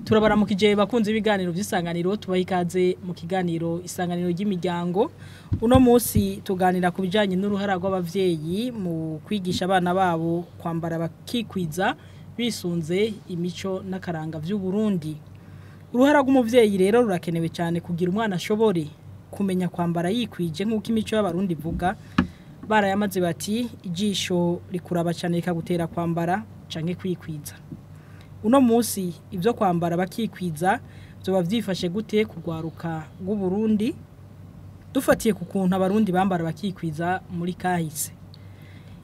Turabaramukije bakunze ibiganiro by'isanganiro, tubaha ikaze mu kiganiro Isanganiro ry'imiryango. Uno munsi tuganira ku bijanye n'uruhara rw'abavyeyi mu kwigisha abana babo kwambara bakikwiza bisunze imico n'akaranga vy'u Burundi. Uruhara rw'umuvyeyi rero rurakenewe cyane kugira umwana ashobore kumenya kwambara yikwije nk'uko imico y'abarundi ivuga. Barayamaze bati ijisho rikuraba cyane rikagutera kwambara canke kwikwiza. Uno munsi ibyo kwambara bakikwiza byoba byifashe gute kugwaruka rw'u Burundi, dufatiye ku kuntu abarundi bambara bakikwiza muri kahise?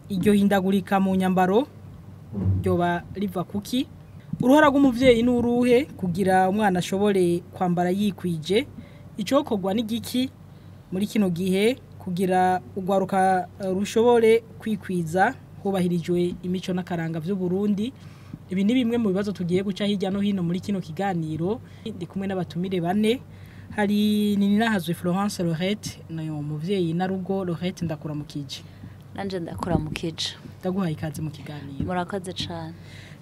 Iryo hindagurika mu nyambaro ryoba riva kuki? Uruhara rw'umuvyeyi n'uruhe kugira umwana ashobore kwambara yikwije? Icokorwa n'igiki muri kino gihe kugira ugwaruka rushobore kwikwiza hubahirijwe imico n'akaranga vy'u Burundi? Ibi ni bimwe mu bibazo tugiye guca hirya no hino muri kino kiganiro. Ndi kumwe n'abatumire bane. Hari Nininahazwe Florence Lorette, nayo muvyeyi na rugo. Lorette, ndakuramukije. Nanje ndakuramukije. Ndaguhaye ikaze mu kiganiro. Murakoze cyane.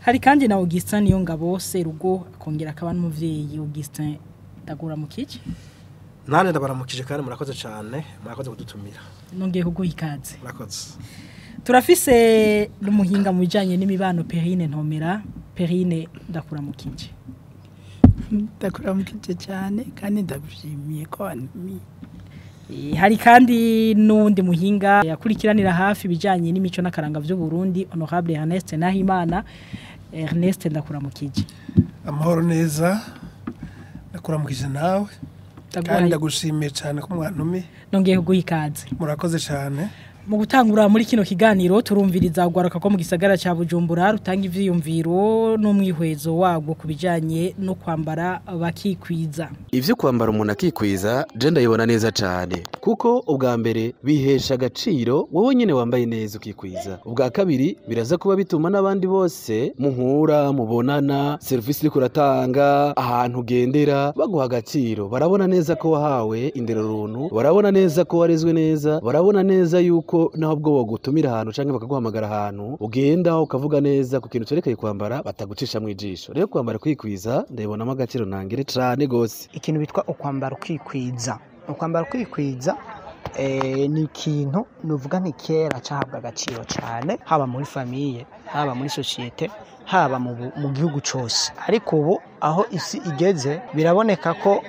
Hari kandi na Augustin Niyongabo, serugo, akongera akaba n'umuvyeyi. Augustin, ndakuramukije. Nane ndabaramukije kandi murakoze cyane, murakoze kudutumira. Nongeye kuguha ikaze. Murakoze. Turafise n'umuhinga mu bijanye n'imibano, Perrine Ntomera. Perrine, ndakuramukije. Ndakuramukije cyane kandi ndagushimiye ko wantumiye. Hari kandi n'uwundi muhinga yakurikiranira hafi ibijanye n'imico n'akaranga vy'u Burundi, Honorable Ernest Nahimana. Ernest, ndakuramukije. Amahoro neza, ndakuramukije nawe kandi ndagushimiye cyane ko mwantumiye. Nongeye kuguha ikaze. Murakoze cyane. Mu gutangura muri kino kiganiro turumviriza ugwaruka ko mu gisagara ca Bujumbura rutanga ivyiyumviro n'umwihwezo wagwo kubijanye no kwambara bakikwiza. Ivyo kwambara umuntu akikwiza je ndabibona neza cane, kuko ubwa mbere bihesha agaciro wowe nyene wambaye neza ukikwiza. Ubwa kabiri biraza kuba bituma n'abandi bose muhura, mubonana, service uriko uratanga, ahantu ugendera baguha agaciro. Barabona neza ko wahawe indero runtu, barabona neza ko warezwe neza, barabona neza yuko naho bwo bagutumira ahantu canke bakaguhamagara ahantu ugenda ukavuga neza ku kintu cerekeye kwambara, batagucisha mu ijisho. Rero kwambara kwikwiza ndabibonamo agaciro nangire cane gose. Ikintu bitwa ukwambara ukikwiza, ukwambara ukikwiza ni ikintu nuvuga nti kera cahabwa agaciro cane, haba muri famille, haba muri société, haba mu gihugu cose. Ariko ubu aho isi igeze biraboneka ko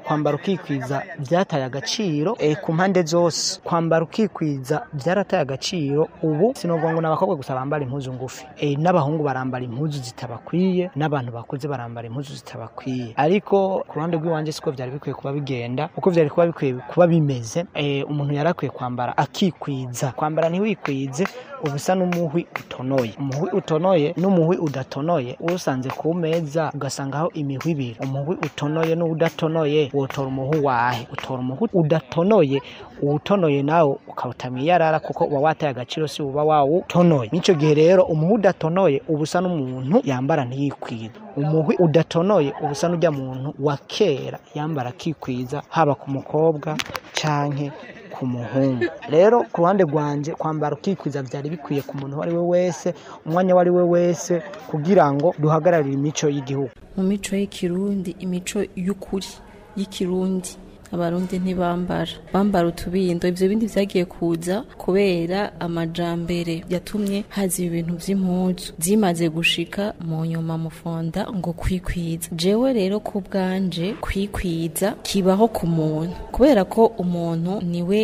kwambara ukikwiza byataye agaciro ku mpande zose. Kwambara ukikwiza byarataye agaciro ubu, sinovuga ngo n'abakobwa gusa bambara impuzu ngufi, n'abahungu barambara impuzu zitabakwiye, n'abantu bakuze barambara impuzu zitabakwiye. Ariko ku ruhande rw'iwanje siko vyari bikwiye kuba bigenda, uko vyari kuba bikwiye kuba bimeze. Umuntu yarakwiye kwambara akikwiza. Kwambara ntiwikwize ubusa n'umuhwi utonoye. Umuhwi utonoye n'umuhwi udatonoye usanze ku meza ugasanga aho imihwi ibiri, umuhwi utonoye n'udatonoye, wotora umuhwi wahe? Utora umuhwi udatonoye. Uwutonoye nawo ukawuta mw'iyarara kuko uba wataye agaciro, si uba wawutonoye. Nico gihe rero umuhwi udatonoye ubusa n'umuntu yambara ntiyikwiza. Umuhwi udatonoye ubusa n'urya muntu wa kera yambara akikwiza, haba ku mukobwa canke ku muhungu. Rero ku ruhande rwanje kwambara ukikwiza vyari bikwiye ku muntu uwo ari we wese, umwanya uwo ari we wese, kugira ngo duhagararire imico y'igihugu. Mu mico y'ikirundi, imico y'ukuri y'ikirundi, abarundi ntibambara, bambara utubindo. Ivyo bindi vyagiye kuza kubera amajambere yatumye haza ibintu vy'impuzu zimaze gushika mu nyuma mufonda ngo kwikwiza. Jewe rero ku bwanje kwikwiza kibaho ku muntu, kubera ko umuntu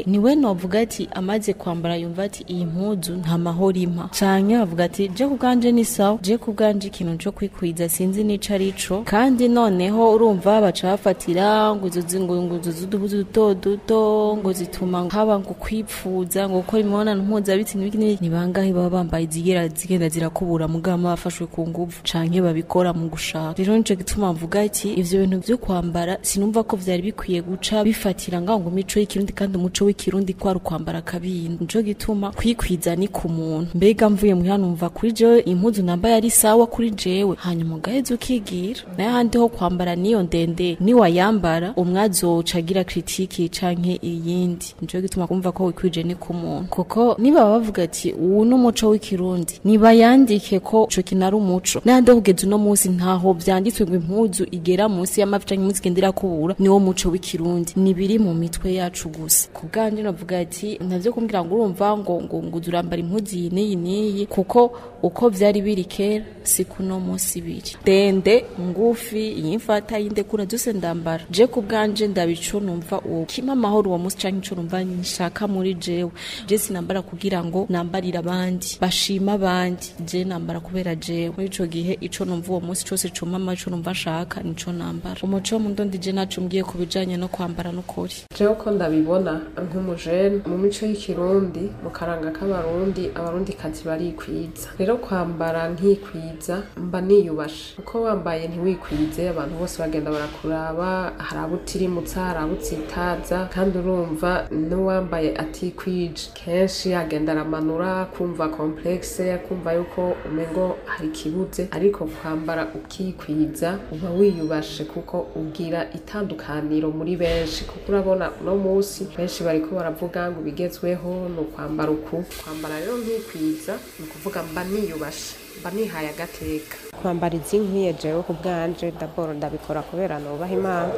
niwe novuga ati amaze kwambara yumva ati iyi mpuzu nta mahoro impa, canke avuga ati je ku bwanje ni sawa, je ku bwanje ikintu co kwikwiza sinzi n'ico arico. Kandi noneho urumva baca bafatira ngo izo ngo z'uduhuzu duto duto ngo zituma haba ngo kwipfuza ngo gukora imibonano mpuzabitsina n'ibiki. Ni bangahe baba bambaye izigera zigenda zirakubura mugama bafashwe ku nguvu canke babikora mu gushaka? Rero nico gituma mvuga ati ivyo bintu vyo kwambara sinumva ko vyari bikwiye guca bifatira ngaho ngo mico y'ikirundi, kandi umuco w'ikirundi kwari ukwambara kabindi. Nico gituma kwikwiza ni ku muntu. Mbega mvuye muhira numva kuri jewe impuzu nambaye ari sawa kuri jewe, hanyuma ugaheza ukigira. Nayo handi ho kwambara niyo ndende niwayambara umwazoca agira critique canke iyindi. Nico gituma kumva ko wikwije ni ku muntu, kuko niba bavuga ati uwu n'umuco w'ikirundi, niba yandike ko ico kintu ari umuco, nande kugeza uno munsi ntaho vyanditswe ngo impuzu igera munsi y'amavi canke impuzu igenda irakubura niwo muco w'ikirundi. Nibiri mu mitwe yacu gusa. Ku bwanje navuga ati ntavyo kumbwira ngo urumva ngo ngo ngo urambara impuzu iyi n'iyi n'iyi, kuko uko vyari biri kera si kuno munsi biri. Ndende, ngufi, iyimfata, yindekura byose ndambara. Je ku bwanje ndabico numva uwo kimpa amahoro uwo munsi canke ico numva nshaka muri jewe. Je sinambara kugira ngo nambarire abandi, bashima abandi. Je nambara kubera jewe. Muri ico gihe ico numva uwo munsi cose cuma amaco numva nshaka nico nambara. Umuco mu ndondi je naco mbwiye ku bijanye no kwambara n'ukuri. Jewe ko ndabibona nk'umujene mu mico y'ikirundi, mu karanga k'abarundi, abarundi kazi barikwiza. Rero kwambara nkikwiza mba niyubashe, kuko wambaye ntiwikwize abantu bose bagenda barakuraba, hari abo utirimutsa, hari abo utsitaza, kandi urumva n'uwambaye atikwije kenshi agenda aramanura, kumva complexe, kumva yuko umengo hari ikibuze. Ariko kwambara ukikwiza uba wiyubashe, kuko ugira itandukaniro muri benshi, kuko urabona uno munsi benshi bariko baravuga ngo ibigezweho ni ukwambara uku. Kwambara rero nkikwiza ni ukuvuga mba niyubashe, mba nihaye agateka. Kwambara izinkwiye jewe ku bwanje d'abord ndabikora kubera nubaha Imana,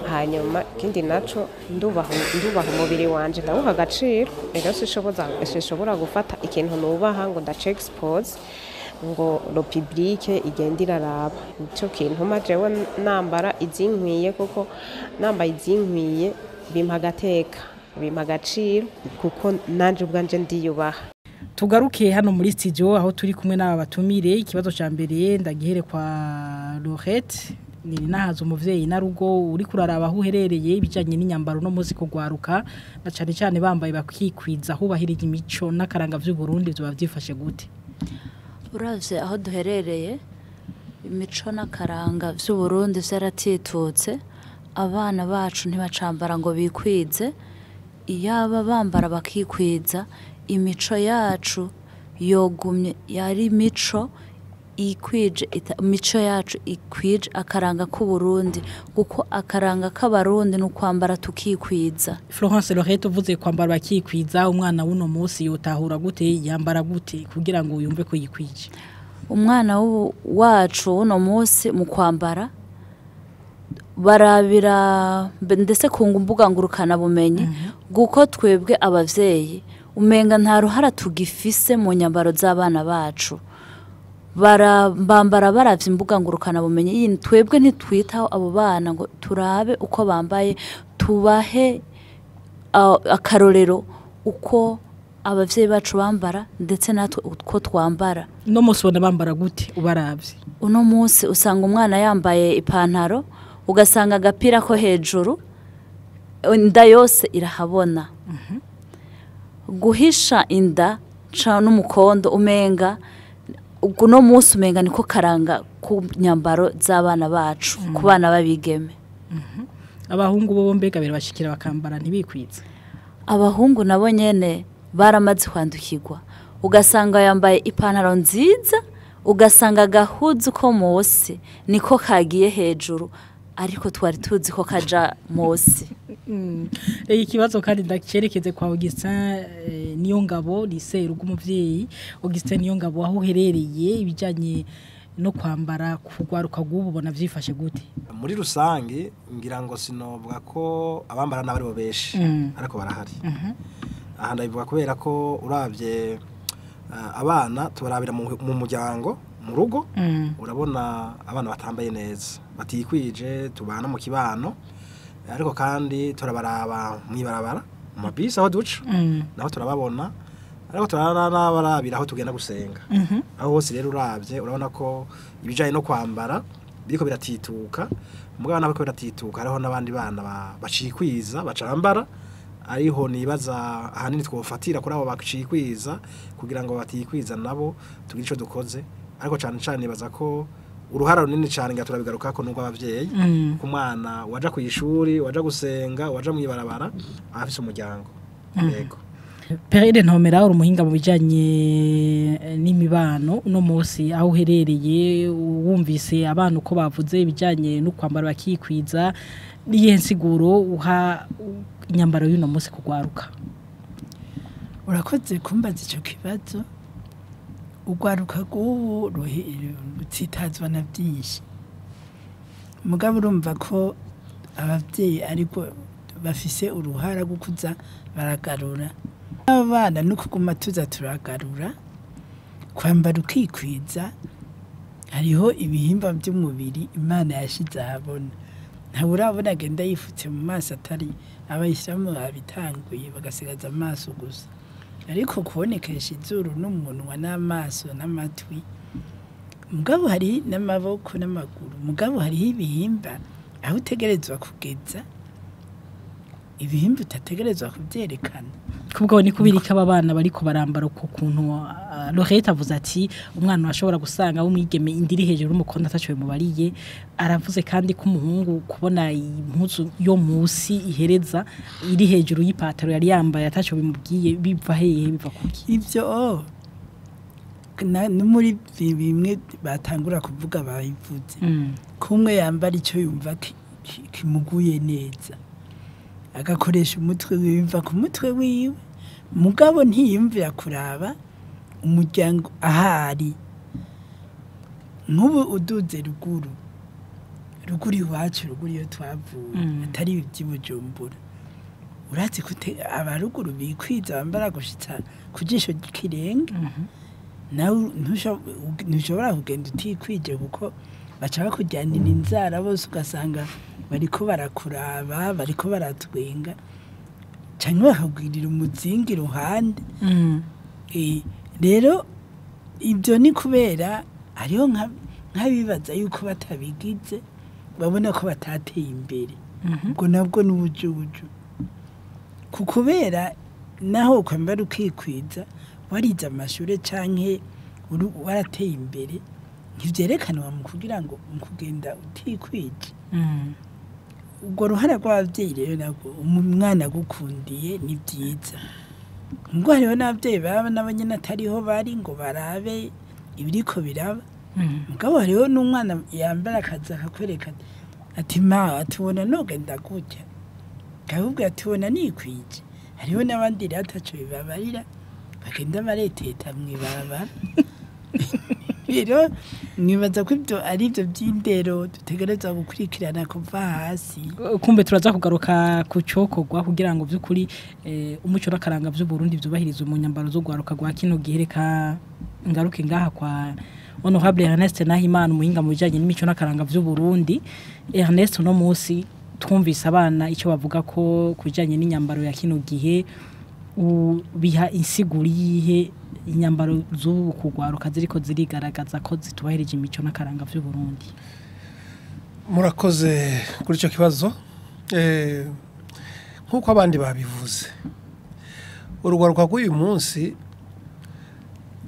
hanyuma ikindi naco ndubaha umubiri wanje, ndawuha agaciro. Rero sinshobora gufata ikintu nubaha ngo ndace expose ngo lo public igenda iraraba. Nico kintu jewe nambara izinkwiye, kuko nambaye izinkwiye bimpa agateka, bimpa agaciro, kuko nanje ubwanje ndiyubaha. Tugaruke hano muri studio aho turi kumwe n'aba batumire. Ikibazo ca mbere ndagihere kwa Lorette ni nahaza umuvyeyi na rugo uri kuraraba aho uherereye ibijanye n'inyambaro no muzi kugwaruka na cane cane bambaye bakikwiza hubahirije imico n'akaranga vy'u Burundi, byo bavyifashe gute? Uravye aho duherereye imico n'akaranga vy'u Burundi vyaratitutse, abana bacu ntibacambara ngo bikwize. Iyaba bambara bakikwiza imico yacu yogumye yari imico ikwije, imico yacu ikwije akaranga k'u Burundi, kuko akaranga k'abarundi ni ukwambara tukikwiza. Florence Lorette, uvuze kwambara bakikwiza, umwana w'uno munsi yotahura gute, yambara gute kugira ngo yumve ko yikwije? Umwana wacu w'uno munsi mu kwambara barabira ndetse ku mbuga ngurukana bumenyi, guko twebwe abavyeyi umenga nta ruhara tugifise mu nyambaro z'abana bacu. Bambara baravye imbuga ngurukana bumenyi, twebwe ntitwitaho abo bana ngo turabe uko bambaye, tubahe akarorero uko abavyeyi bacu bambara ndetse natwe uko twambara. Uno munsi ubona bambara gute ubaravye? Uno munsi usanga umwana yambaye ipantaro, ugasanga agapira ko hejuru, inda yose irahabona. Guhisha inda ca n'umukondo umenga uno munsi umenga niko karanga ku nyambaro z'abana bacu, ku bana babigeme. Abahungu bo mbega birabashikira bakambara ntibikwize? Abahungu nabo nyene baramaze kwandukirwa, ugasanga yambaye ipantaro nziza, ugasanga agahuzu ko munsi niko kagiye hejuru, ariko twari tuzi ko kaja munsi. Ikibazo kandi ndacerekeze kwa Augustin Niyongabo, lycée rw'umuvyeyi. Augustin Niyongabo, aho uherereye ibijanye no kwambara kugwaruka gubu ubona vyifashe gute? Muri rusange ngira ngo sinovuga ko abambara n'abari bo benshi, ariko barahari. Aha ndabivuga kubera ko uravye abana tubarabira mu muryango, mu rugo, urabona abana batambaye neza, batikwije, tubana mu kibano, ariko kandi turabaraba mwibarabara mu mabisi aho duca, naho turababona, ariko turanabarabira aho tugenda gusenga. Aho hose rero uravye urabona ko ibijanye no kwambara biriko biratituka, mugabo nabo biratituka, hariho n'abandi bana bacikwiza bacambara, ariho nibaza ahanini twofatira kuri abo bacikwiza kugira ngo batikwiza nabo tugire ico dukoze. Ariko cyane cyane nibaza ko uruhara runini cyane nga turabigaruka ko nubwo abavyeyi ku mwana waja ku ishuri, waja gusenga, waja mwibarabara afise umuryango. Yego. Peride Ntomera, uri umuhinga mu bijanye n'imibano, uno munsi aho uherereye wumvise abana uko bavuze ibijanye no kwambara bakikwiza, Niyihe nsiguro uha inyambaro y'uno munsi kugwaruka? Urakoze kumbaza icyo kibazo. Ugwaruka rw'ubu rutsitazwa na byinshi, mugabo urumva ko ababyeyi ariko bafise uruhara rwo kuza baragarura abana no kuguma tuza turagarura kwambara ukikwiza. Hariho ibihimba by'umubiri Imana yashize ahabona, ntawe urabona agenda yifutse mu maso, atari abayisilamu babitanguye bagasigaza amaso gusa, ariko kubonekesha izuru n'umunwa n'amaso n'amatwi, mugabo hari n'amaboko n'amaguru, mugabo hariho ibihimba aho utegerezwa kugeza, ibihimba utategerezwa kubyerekana. Kubwo ni kubirika aba bana bariko barambara uko kuntu. Lorette avuze ati umwana ashobora gusanga w'umwigeme indiri hejuru y'umukondo atacoye mubariye. Aravuze kandi ko umuhungu kubona impuzu yo musi ihereza iri hejuru y'ipataro yari yambaye ataco bimubwiye, biva hehe, biva kuki? Ivyo no muri bimwe batangura kuvuga babivuze, kumwe yambara icyo yumva kimuguye neza, agakoresha umutwe wiwe, ku mutwe wiwe, mugabo ntiyumvira kuraba umuryango ahari. Nk'ubu uduze ruguru ruguru iwacu, ruguru iyo twavuye atari iby'Ibujumbura, uratse abaruguru bikwiza bambara gushitsa ku jisho kirenga, nawe ntushobora kugenda utikwije, kuko baca bakujyanira inzara bose, ugasanga bariko barakuraba, bariko baratwenga, cyangwa bakagwirira umuzingi iruhande. Rero ibyo ni kubera hariho nk'abibaza yuko batabigize babona ko batateye imbere, ubwo nabwo n'ubujubuju, kubera naho ukwambara ukikwiza warize amashure canke warateye imbere, ntivyerekanwa mu kugira ngo mu kugenda utikwije. Ubwo ruhara rw'ababyeyi rero nabwo umwana agukundiye ni byiza, ngo hariho n'ababyeyi baba nabo nyene atariho bari ngo barabe ibiriko biraba, mugabo hariho n'umwana yambara akaza akakwereka ati ma tubona nogenda gutya, akakubwira ati ubona nikwije. Hariho n'abandi rero ataco bibabarira bagenda bareteta mw'ibarabara. Rero mwibaza ko ibyo ari ibyo by'indero dutegerezwa gukurikirana kuva hasi. Kumbe turaza kugaruka ku cyokorwa kugira ngo by'ukuri umuco n'akaranga by'u Burundi byubahirizwe mu nyambaro zo gwaruka gwa kino gihe. Reka ngaruke ngaha kwa Honorable Ernest Nahimana, umuhinga mu bijanye n'imico n'akaranga by'u Burundi. Ernest, uno munsi twumvise abana icyo bavuga ko kujanye n'inyambaro ya kino gihe, biha insiguri yihe inyambaro z'ubu kugwaruka ziriko zirigaragaza ko zitubahirije imico n'akaranga by'u Burundi? Murakoze kuri icyo kibazo. Nk'uko abandi babivuze, urugwaruka rw'uyu munsi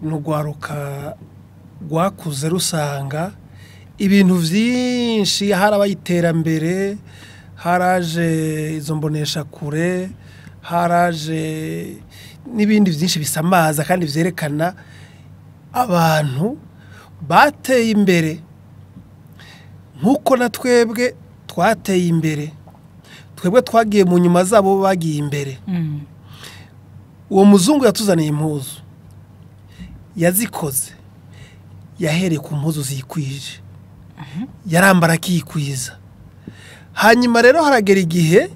ni urwaruka rwakuze rusanga ibintu byinshi, harabaye iterambere, haraje izo mboneshakure, haraje n'ibindi byinshi bisamaza kandi vyerekana abantu bateye imbere. Nkuko na twebwe twateye imbere, twebwe twagiye mu nyuma zabo bagiye imbere. Uwo muzungu yatuzaniye impuzu, yazikoze yahereye ku mpuzu zikwije, yarambara akikwiza. Hanyuma rero haragera igihe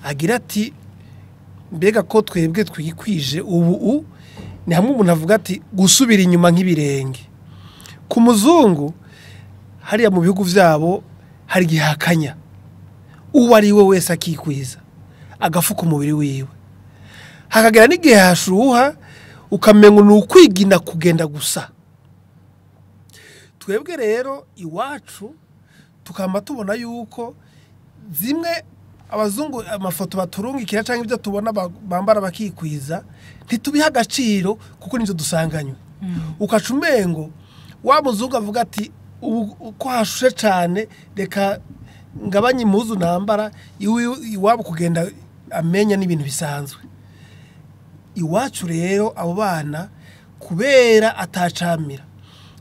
agira ati mbega ko twebwe twikwije ubu, ni hamwe umuntu avuga ati gusubira inyuma nk'ibirenge. Ku muzungu hariya mu bihugu vyabo hari gihakanya, uwo ari we wese akikwiza agafuka umubiri wiwe, hakagera n'igihe hashuha ukamengo ni ukwigina kugenda gusa. Twebwe rero iwacu tukamba tubona yuko zimwe abazungu amafoto baturungikira cyangwa ibyo tubona bambara bakikwiza ntitubiha agaciro kuko nivyo dusanganywe. Ukaca umengo wa muzungu avuga ati ubu ko hashushe cyane reka ngabanye impuzu nambara, iwabo kugenda amenya n'ibintu bisanzwe. Iwacu rero abo bana kubera atacamira,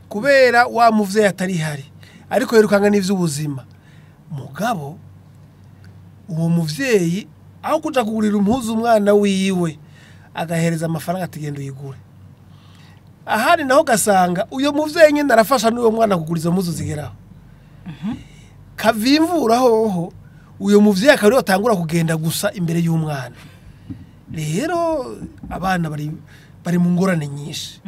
kubera wa muvyeyi atari hari, ariko yerukanga n'ivy'ubuzima, mugabo Uwo muvyeyi aho kuja kugurira impuzu umwana wiwe agahereza amafaranga ati genda uyigure. Ahari naho gasanga uyo muvyeyi nyine arafasha n'uwo mwana kugura izo mpuzu zigeraho. Kavimvura hoho uyo muvyeyi akaba ariwe atangura kugenda gusa imbere y'umwana. Rero abana bari mu ngorane nyinshi.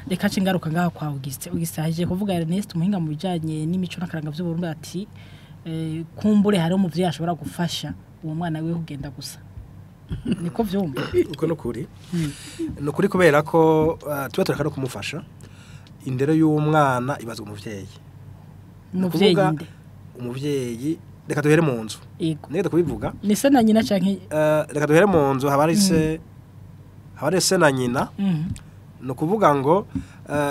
Reka nce ngaruka ngaha kwa Augustin. Augustin aje kuvuga Ernest umuhinga mu bijanye n'imico n'akaranga vy'Uburundi ati kumbure hari umuvyeyi ashobora gufasha uwo mwana wiwe kugenda gusa. Niko vyumva. Uko nukuri. Nukuri kubera ko tuba tureka no kumufasha. Indero y'umwana ibazwa umuvyeyi. Umuvyeyi nde? Umuvyeyi reka duhere mu nzu. Nigeze kubivuga. Ni se na nyina canke reka duhere mu nzu haba ari se na nyina. Nukuvuga ngo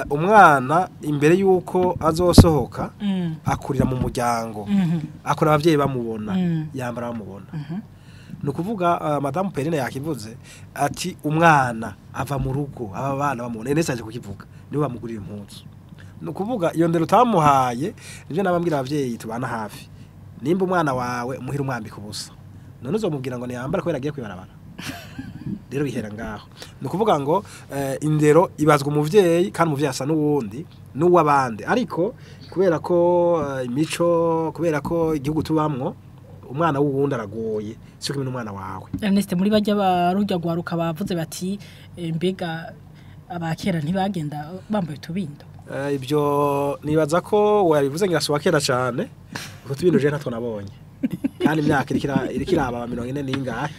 umwana imbere yuko azosohoka akurira mu muryango, akora abavyeyi bamubona, yambara bamubona. Nukuvuga Madame Perine yakivuze ati umwana ava mu rugo aba bana bamubona. Ernest aje kukivuga niwe bamugurira impuzu. Nukuvuga iyo ndero utamuhaye nivyo nabambwira abavyeyi tubana hafi. Nimba umwana wawe umuhira umwambika ubusa, none uzomubwira ngo niyambara kubera agiye kwibarabara. Rero bihera ngaho. Nukuvuga ngo indero ibazwa umuvyeyi kandi umuvyeyi asa n'uwundi n'uwabandi, ariko kubera ko imico, kubera ko igihugu tubamwo, umwana w'uwundi aragoye sio kimwe n'umwana wawe. Ernest muri bajya barujya gwaruka bavuze bati mbega abakera ntibagenda bambaye utubindo. Ibyo nibaza ko wabivuze ngira so wakera cyane kuko tubindo je ntatwo nabonye. Kandi imyaka irikira aba 40 n'ingahe.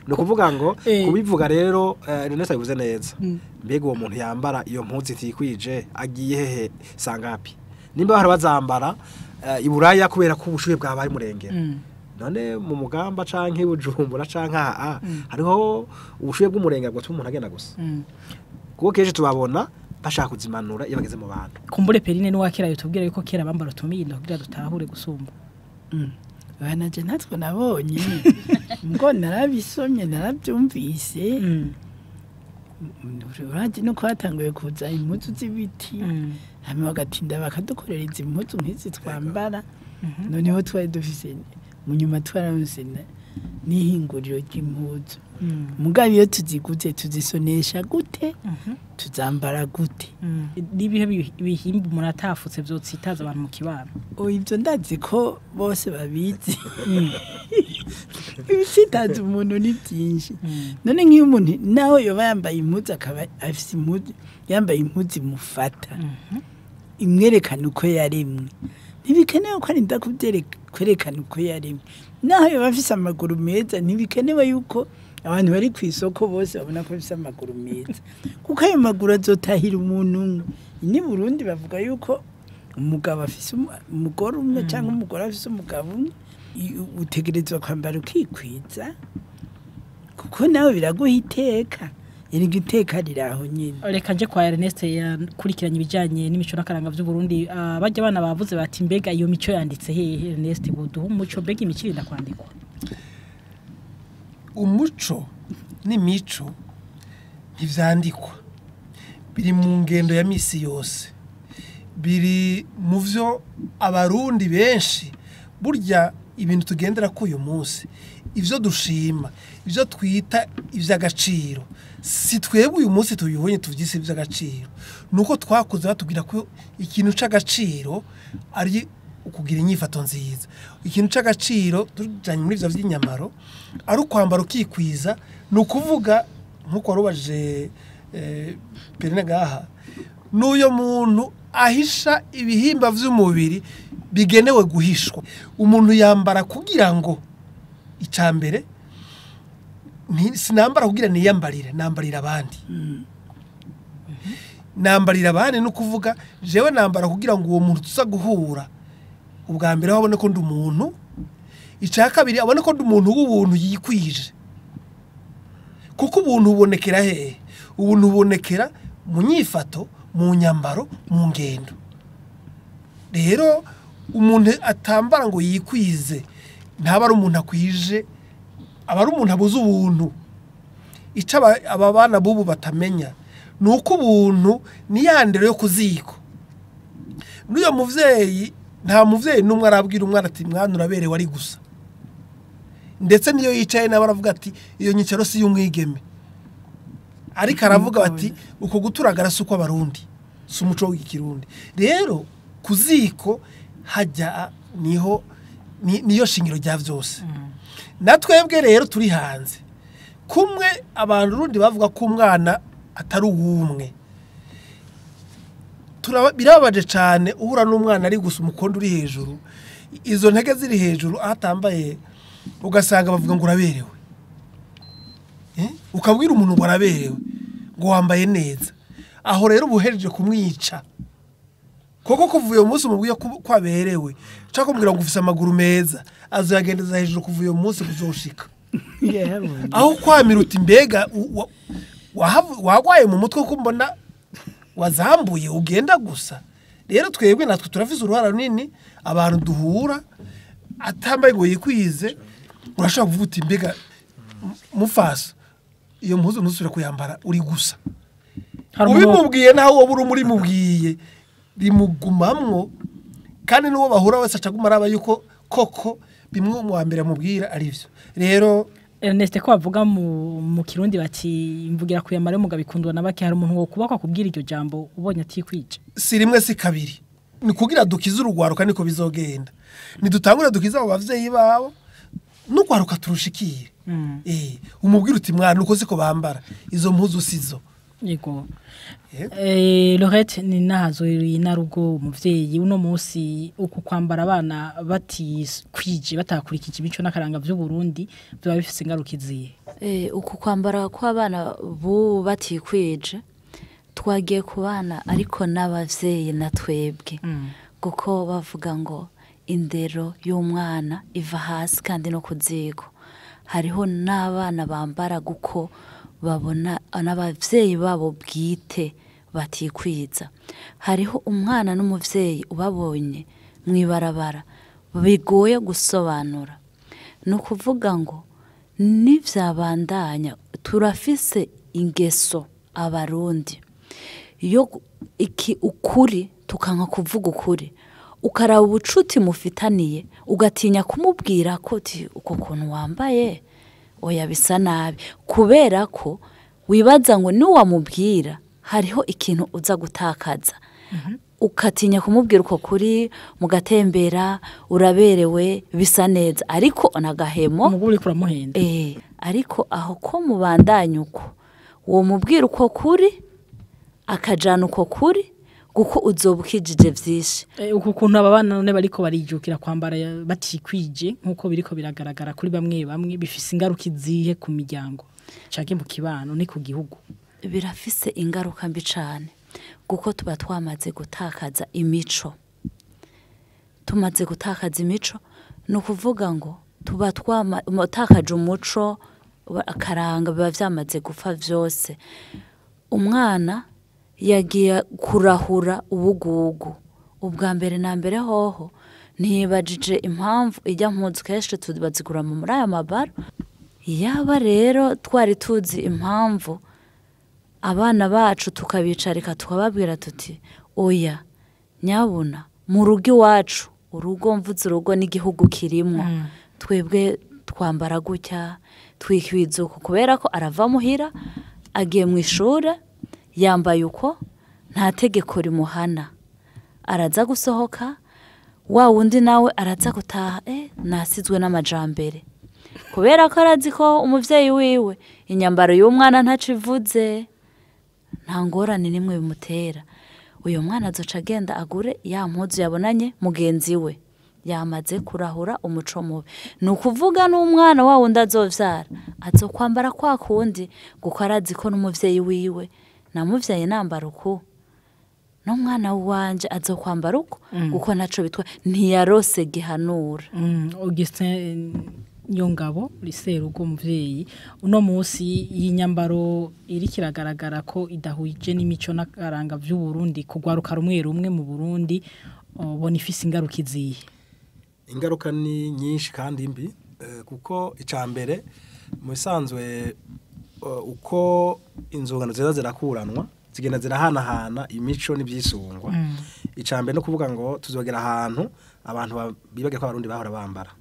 Nukuvuga ngo kubivuga rero Ernest abivuze neza. Mbega uwo muntu yambara iyo mpuzu itikwije agiye hehe sangapi? Nimba bahora bazambara iburaya kubera ko ubushuhe bwabaye murengera. None mu mugamba canke Bujumbura canke aha hariho ubushuhe bw'umurengera bwo umuntu agenda gusa. Kuko keje tubabona bashaka kuzimanura iyo bageze mu bantu. Kumbure Perine ni wakera yotubwira yuko kera bambara utumindo kugira dutahure gusumba. Bana je natwe nabonye ngo narabisomye narabyumvise. Urazi no kwatanguye kuza impuzu z'ibiti hanyuma bagatinda bakadukorera izi mpuzu nk'izi twambara. Noneho twari dufise mu nyuma twararonse n'ihinguriro ry'impuzu. Mugabo iyo tuziguze tuzisonesha gute, tuzambara gute? Nibihe bihimba umuntu atafutse vyotsitaza abantu mu kibano? Ibyo ndazi ko bose babizi. Ibitsitaza umuntu ni byinshi. None nk'iyo umuntu nawe yoba yambaye impuzu akaba afise impuzu, yambaye impuzu imufata imwerekana uko yaremwe, ntibikenewe ko arinda kwerekana uko yaremwe. Naho yoba afise amaguru meza ntibikenewe yuko abantu bari ku isoko bose babona ko afise amaguru meza, kuko ayo maguru azotahira umuntu umwe. Ni Burundi bavuga yuko umugabo afise umugore umwe cyangwa umugore afise umugabo umwe, utegerezwa kwambara ukikwiza kuko nawe biraguha iteka. Erega iteka riraho nyine. Reka nje kwa Ernest yakurikiranye ibijanye n'imico n'akaranga vy'Uburundi. Bajya abana bavuze bati mbega iyo mico yanditse hehe? Ernest buduha umuco, mbega imico irinda kwandikwa? Umuco n'imico ntivyandikwa, biri mu ngendo ya misi yose, biri mu vyo abarundi benshi. Burya ibintu tugendera ko uyu munsi, ivyo dushima, ivyo twita ivy'agaciro, si twebwe uyu munsi tubibonye tuvyise ivy'agaciro, nuko twakuze batubwira ko ikintu c'agaciro ari ukugira inyifato nziza, ikintu c'agaciro tujanye muri ivyo vy'inyamaro ari ukwambara ukikwiza. Nukuvuga nkuko warubaje Perine ngaha, n'uyo muntu ahisha ibihimba vy'umubiri bigenewe guhishwa. Umuntu yambara kugira ngo icambere sinambara kugira niyambarire, nambarira abandi. Nambarira abandi no kuvuga jewe nambara kugira ngo uwo muntu tuza guhura ubwa mbere abone ko ndi umuntu, icya kabiri abone ko ndi umuntu w'ubuntu yikwije. Kuko ubuntu bubonekera hehe? Ubuntu bubonekera mu nyifato, mu nyambaro, mu ngendo. Rero umuntu atambara ngo yikwize ntaba ari umuntu akwije, aba ari umuntu abuze ubuntu. Ico aba bana bubu batamenya nuko ubuntu ni yandero yo kuziko. N'uyo muvyeyi, nta muvyeyi numwe arabwira umwana ati mwana uraberewe ari gusa. Ndetse niyo yicaye nawe aravuga ati iyo nyicaro si y'umwigeme. Ariko aravuga bati uko guturagara si uko abarundi, si umuco w'ikirundi. Rero kuziko hajya niho niyo shingiro rya vyose. Natwebwe rero turi hanze kumwe abantu rundi bavuga ko umwana atari uwumwe. Birababaje cyane uhura n'umwana ari gusa umukondo uri hejuru, izo ntege ziri hejuru atambaye, ugasanga bavuga ngo uraberewe. Ukabwira umuntu ngo araberewe ngo wambaye neza, aho rero ubuhereje kumwica. Koko kuva uyo munsi umubwiye ko aberewe, ushaka kumubwira ngo ufise amaguru meza, azoyagendeza hejuru kuva uyo munsi kuzoshika. Aho kwamira uti mbega wagwaye mu mutwe ko mbona wazambuye ugenda gusa. Rero twebwe natwe turafise uruhara runini, abantu duhura atambaye ngo yikwize, urashobora kuvuga uti mbega mufasa iyo mpuzu ntusubire kuyambara uri gusa. Ubimubwiye naho wowe uri muri mubwiye rimugumamwo, kandi n'uwo bahura wese acaguma araba yuko koko bimwe mu wa mbere amubwira ari byo. Rero Ernest ko bavuga mu Kirundi bati imvugira kuyamara umugabo ikundwa na bake, hari umuntu wo kubakwa kubwira iryo jambo ubonye atikwije. Si rimwe si kabiri, ni kugira dukize urugwaruka niko bizogenda. Nidutangura dukize abo bavyeyi babo n'ugwaruka turushikire. Umubwira uti mwana uko siko bambara izo mpuzu sizo. Yego. Lorette ni nazo inarugo umuvyeyi uno munsi uku kwambara abana batikwije batakurikije imico n'akaranga by'u Burundi byo bifise ingaruka iziye. Uku kwambara kw'abana bu batikwije twagiye ku bana ariko n'abavyeyi na twebwe. Kuko bavuga ngo indero y'umwana iva hasi kandi no kuzigo. Hariho n'abana bambara guko babona n'abavyeyi babo bwite batikwiza. Hariho umwana n'umuvyeyi ubabonye mwibarabara bigoye gusobanura. No kuvuga ngo nivyabandanya turafise ingeso abarundi yo iki ukuri tukanka kuvuga ukuri, ukaraba ubucuti mufitaniye ugatinya kumubwira ko uko kuntu wambaye oya bisa nabi, kubera ko wibaza ngo niwamubwira hariho ikintu uza gutakaza. Ukatinya kumubwira uko kuri, mugatembera uraberewe bisa neza, ariko onagahemo umugore kuramuhenda. Ariko aho ko mubandanya uko uwo mubwira uko kuri akajana uko kuri kuko uzobukijije vyinshi. Uko kuntu aba bana none bariko barijukira kwambara batikwije nkuko biriko biragaragara kuri bamwe bamwe bifise ingaruka izihe ku miryango canke mu kibano ni ku gihugu? Birafise ingaruka mbi cane kuko tuba twamaze gutakaza imico. Tumaze gutakaza imico no kuvuga ngo tuba twatakaje umuco akaranga biba vyamaze gupfa vyose. Umwana yagiye kurahura ubugugu ubwa mbere na mbere hoho ntibajije impamvu ijya mpuzu kenshi tubazigura muri aya mabaro. Yaba rero twari tuzi impamvu abana bacu tukabicarika tukababwira tuti oya nyabuna mu rugo iwacu, urugo mvuze urugo n'igihugu kirimo, twebwe twambara gutya twikwiza uko, kubera ko arava muhira agiye mu ishuri yambaye uko nta tegeko rimuhana, araza gusohoka wa wundi nawe araza gutaha nasizwe n'amajambere, kubera ko arazi ko umuvyeyi wiwe inyambaro y'umwana ntacivuze nta ngorane nimwe bimutera. Uyo mwana azoca agenda agure ya mpuzu yabonanye mugenzi we yamaze kurahura umuco mubi. Ni ukuvuga n'umwana wa wundi azovyara azokwambara kwa kundi kuko arazi ko n'umuvyeyi wiwe namuvyaye nambara uku n'umwana wanje azokwambara uko kuko naco bitwa ntiyarose gihanura. Augustin Nyongabo riserugo muvyeyi uno munsi y'inyambaro iri kiragaragara ko idahuje n'imico n'akaranga vy'u Burundi kugwaruka rumwe rumwe mu Burundi ubona ifise ingaruka izihe? Ingaruka ni nyinshi kandi mbi, kuko icambere mu bisanzwe uko inzungano ziza zirakuranwa zigenda zirahanahana imico n'ivyisungwa. Icambere no kuvuga ngo tuzogera ahantu abantu bibage ko abarundi bahora bambara.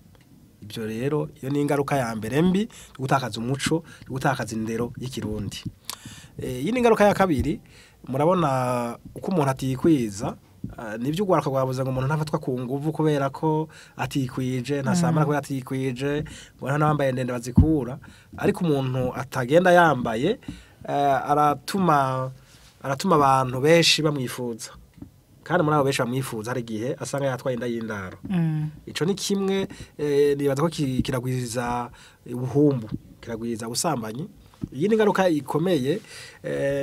Ibyo rero iyo ni ingaruka ya mbere mbi yo gutakaza umuco, yo gutakaza indero y'ikirundi. Iyi ni ingaruka ya kabiri. Murabona uko umuntu atikwiza, nibyo ugwaruka rwabuze ngo umuntu ntafatwa ku nguvu kubera ko atikwije, ntasamara kubera atikwije, ngo nta n'abambaye ndende bazikura. Ariko umuntu atagenda yambaye aratuma abantu benshi bamwifuza, kandi muri abo benshi bamwifuza hari igihe asanga yatwaye inda y'indaro. Ico ni kimwe nibaza ko kiragwiza ubuhumbu, kiragwiza ubusambanyi. Iyi ni ingaruka ikomeye,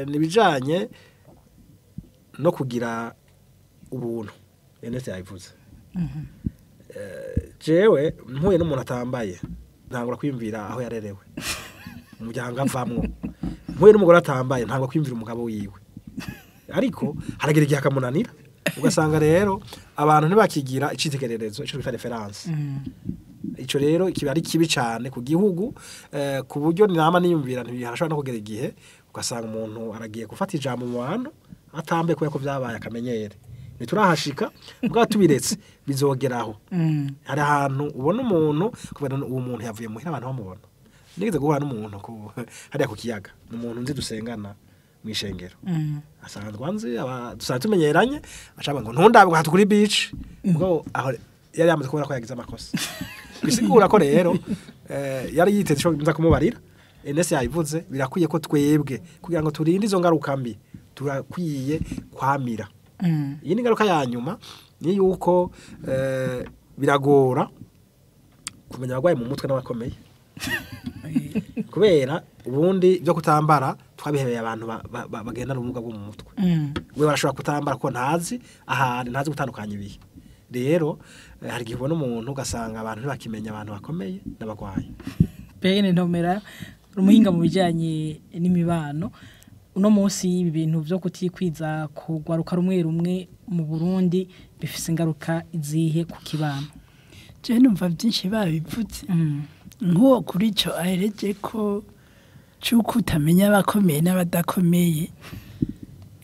nibijanye no kugira ubuntu. Ernest yabivuze. Jewe mpuye n'umuntu atambaye ntangura kwiyumvira aho yarerewe, umuryango avamwo. Mpuye n'umugore atambaye ntangura kwiyumvira umugabo wiwe, ariko haragira igihe akamunanira. Ugasanga rero abantu ntibakigira icitegererezo, ico bita reference. Ico rero kiba ari kibi cyane ku gihugu, ku buryo nama niyumvira ntiharashobora no kugera igihe ugasanga umuntu aragiye gufata ijambo mu bantu atambaye kubera ko vyabaye akamenyere. Ntiturahashika, mbwa tubiretse bizogeraho. Hari ahantu ubona umuntu kubera uwo muntu yavuye muhira abantu bamubona. Nigeze guhura n'umuntu hariya ku kiyaga, umuntu nzi dusengana mwishengero. Asanzwe anzi, dusanzwe tumenyeranye, acaba ngo ntundabe ngo kuri beach, ubwo aho yari yamaze kubona ko yagize amakosa. Bisigura ko rero yari yiteze ico nza kumubarira. Ernest yabivuze, birakwiye ko twebwe kugira ngo turinde izo ngaruka mbi turakwiye kwamira. Iyi ni ingaruka ya nyuma, ni yuko biragora kumenya abagwaye mu mutwe n'abakomeye. Kubera ubundi byo kutambara twabihebeye abantu bagendana ubumuga bwo mu mutwe. We barashobora kutambara ko ntazi ahantu, ntazi gutandukanya ibihe. Rero hari igihe ubona umuntu ugasanga abantu ntibakimenya abantu bakomeye n'abagwaye. Bene Ntomera, umuhinga mu bijyanye n'imibano, uno munsi ibi bintu byo kutikwiza kugwaruka rumwe rumwe mu Burundi bifise ingaruka izihe ku kibano? Je numva byinshi babivutse. Nk'uwo kuri ico ahereje ko cy'uko utamenya abakomeye n'abadakomeye,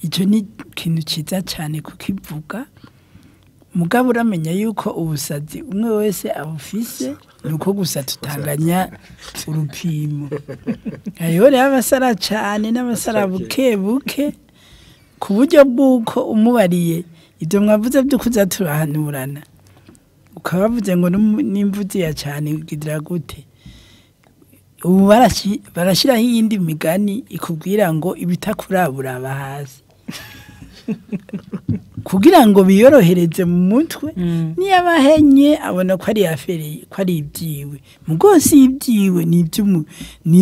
icyo ni ikintu cyiza cyane kukivuga. Mugabo uramenya yuko ubusazi umwe wese abufise, nuko gusa tutanganya urupimo. Hariho rero abasara cyane n'abasara buke buke, ku buryo bw'uko umubariye ibyo mwavuze byo kuza turahanurana, ukabavuze ngo n'imvuzi ya cyane ugira gute. Ubu barashyiraho iyindi migani ikubwira ngo ibitakurabura hasi, kugira ngo biyorohereze mu mutwe. Niyo abahenye abona ko ari afere, ko ari ibyiwe. Mugo si ibyiwe, ni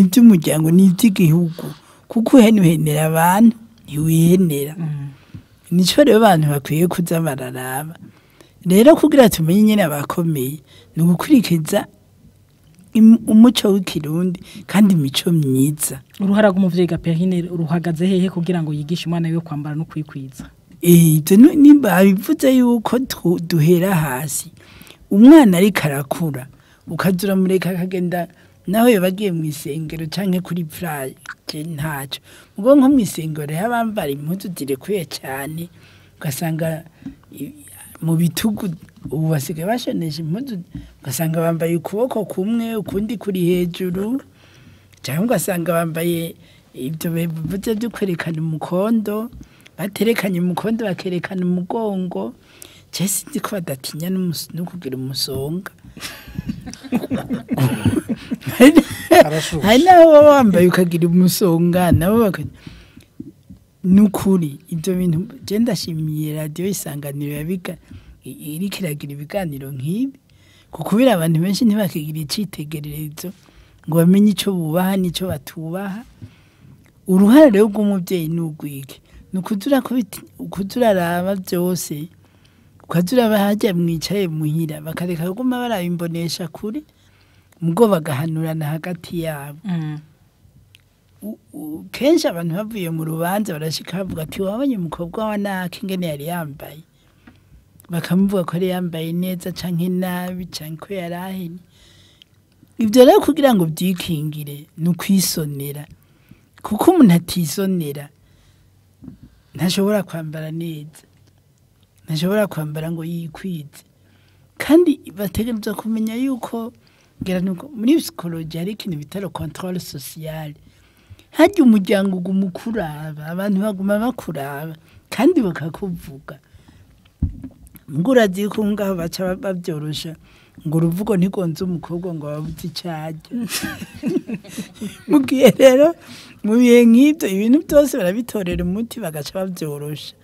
iby'umuryango, ni iby'igihugu, kuko uhenuhenera abantu ntiwihenera. Nico rero abantu bakwiye kuza bararaba. Rero kugira tumenye nyine abakomeye ni ugukurikiza umuco w'ikirundi kandi imico myiza. Uruhara rw'umuvyeyi Gaperine ruhagaze hehe kugira ngo yigishe umwana wiwe kwambara no kwikwiza? Ibyo nimba bivuze yuko duhera hasi. Umwana ariko arakura, ukaza uramureka akagenda, naho yoba agiye mu isengero canke kuri plage ntaco. Ubwo nko mu isengero rero abambara impuzu zirekuye cyane, ugasanga mu bitugu ubu basigaye bashonesha impuzu, ugasanga bambaye ukuboko kumwe ukundi kuri hejuru, cyangwa ugasanga bambaye ibyo bivuze byo kwerekana umukondo, baterekanye umukondo bakerekana umugongo. Je sinzi ko badatinya no kugira umusonga. Hari n'abo baba bambaye ukagira umusonga nabo nukuri ibyo bintu. Je ndashimiye radiyo Isanganiro yabiga iriko iragira ibiganiro nk'ibi, kuko kubera abantu benshi ntibakigira icitegererezo ngo bamenye ico bubaha n'ico batubaha. Uruhare rero rw'umuvyeyi ni urwiki? Ni ukuzuraraba byose, ukazuraba harya mwicaye muhira, bakareka kuguma baraba imbonesha kure, mugo bagahanurana hagati yabo. Kenshi abantu bavuye mu rubanza barashika bavuga ati wabonye umukobwa wa naka ingene yari yambaye, bakamuvuga ko yari yambaye neza canke nabi canke ko yari ahenye. Ibyo rero kugira ngo byikingire ni ukwisonera, kuko umuntu atisonera ntashobora kwambara neza, ntashobora kwambara ngo yikwize. Kandi bategerezwa kumenya yuko Ngira nuko muri psychologie hari ikintu bita le contrôle social. Harya umuryango uguma ukuraba, abantu baguma bakuraba kandi bakakuvuga. Mbwo urazi ko ngaho baca babyorosha ngo uruvugo ntigonze umukobwa ngo babuze icyo. Mugihe rero mu bihe nk'ibyo ibintu byose barabitorera umuti bagaca babyorosha.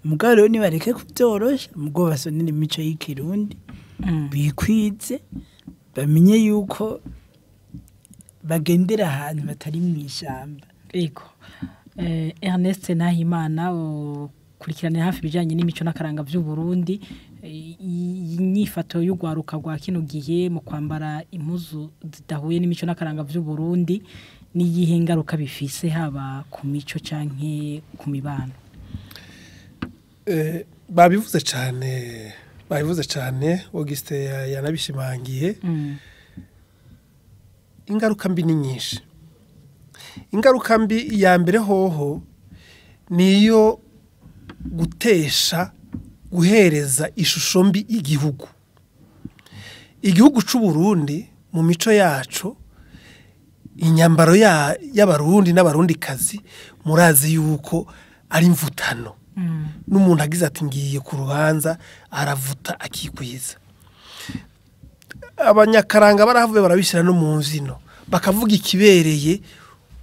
Mugabo rero nibareke kubyorosha, mugabo basonera imico y'ikirundi bikwize, bamenye yuko bagendera ahantu batari mu ishyamba. Yego. Ernest Nahimana ukurikirana hafi ibijyanye n'imico n'akaranga by'u Burundi, inyifato y'ugwaruka rwa kino gihe mu kwambara impuzu zidahuye n'imico n'akaranga by'u Burundi n'iyihe ngaruka bifise haba ku mico canke ku mibano? Babivuze cyane Auguste yanabishimangiye. Ingaruka mbi ni nyinshi. Ingaruka mbi ya mbere hoho niyo gutesha guhereza ishusho mbi igihugu. Igihugu c'u Burundi mu mico yacu, inyambaro y'abarundi n'abarundikazi murazi yuko ari imvutano. N'umuntu agize ati ngiye ku rubanza aravuta akikwiza. Abanyakaranga barahavuye barabishyira no mu mbyino, bakavuga ikibereye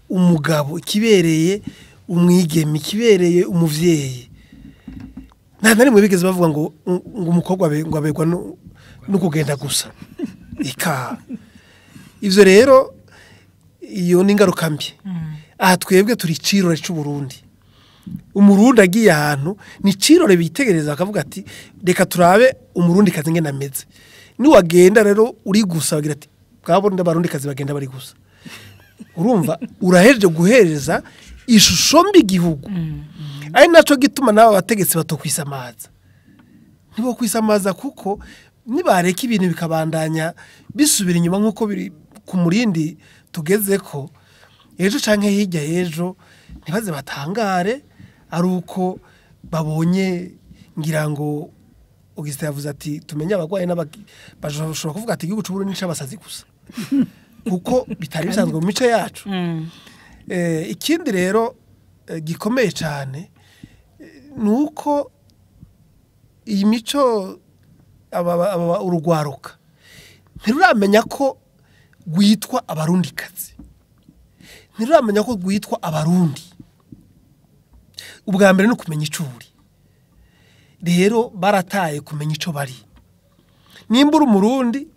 umugabo, ikibereye umwigeme, ikibereye umuvyeyi. Nta na rimwe bigeze bavuga ngo umukobwa ngo abegwa no kugenda gusa. Ika ivyo rero iyo ni ingaruka mbi. Aha twebwe turi icirore c'u Burundi. Umurundi agiye ahantu ni icirore bitegereza bakavuga ati reka turabe umurundi kazi ngene ameze. Niwagenda rero uri gusa bagira ati bwabo n'abarundi kazi bagenda bari gusa. Urumva uraheje guhereza ishusho mbi igihugu. Ari naco gituma nabo bategetsi batokwisamaza. Nibo kwisamaza kuko nibareka ibintu bikabandanya bisubira inyuma nkuko biri ku murindi tugezeko, ejo canke hirya ejo ntibaze batangare ari uko babonye. Ngira ngo Auguste yavuze ati tumenye abagwaye bashobora kuvuga ati igihugu c'u Burundi n'abasazi gusa kuko bitari bisanzwe mu mico yacu. Ikindi rero gikomeye cyane nuko iyi mico urugwaruka ntiruramenya ko rwitwa abarundikazi, ntiruramenya ko rwitwa abarundi. Ubwa mbere ni ukumenya ico uri. Rero barataye kumenya ico bari. Nimba uri umurundi